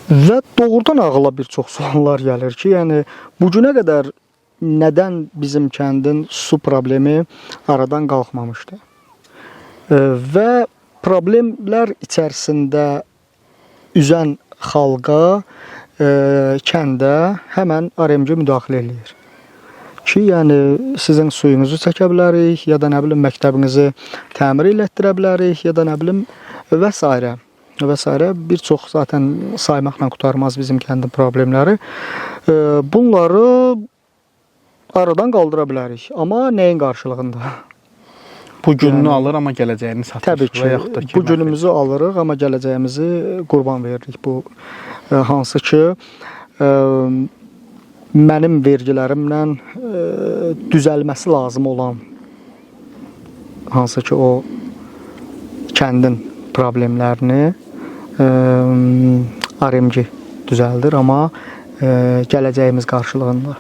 Və doğrudan ağıla bir çox suallar gəlir ki, yəni bu günə qədər nədən bizim kəndin su problemi aradan qalxmamışdı? Və problemlər içərisində üzən xalqa, kəndə həmən RMG müdaxilə eləyir. Ki, yəni sizin suyunuzu çəkə bilərik, ya da nə bilim məktəbinizi təmir elətdirə bilərik, ya da nə bilim və sairə və sairə, bir çox, zaten saymaqla qurtarmaz bizim kəndin problemləri. Bunları aradan qaldıra bilərik. Amma nəyin qarşılığında? Bu gününü alır, amma gələcəyini satır. Təbii ki, Və yaxud da ki, bu günümüzü alırıq, amma gələcəyimizi qurban veririk. Bu hansı ki mənim vergilərimlə düzəlməsi lazım olan hansı ki o kəndin problemlərini RMG düzəldir, amma gələcəyimiz qarşılığında.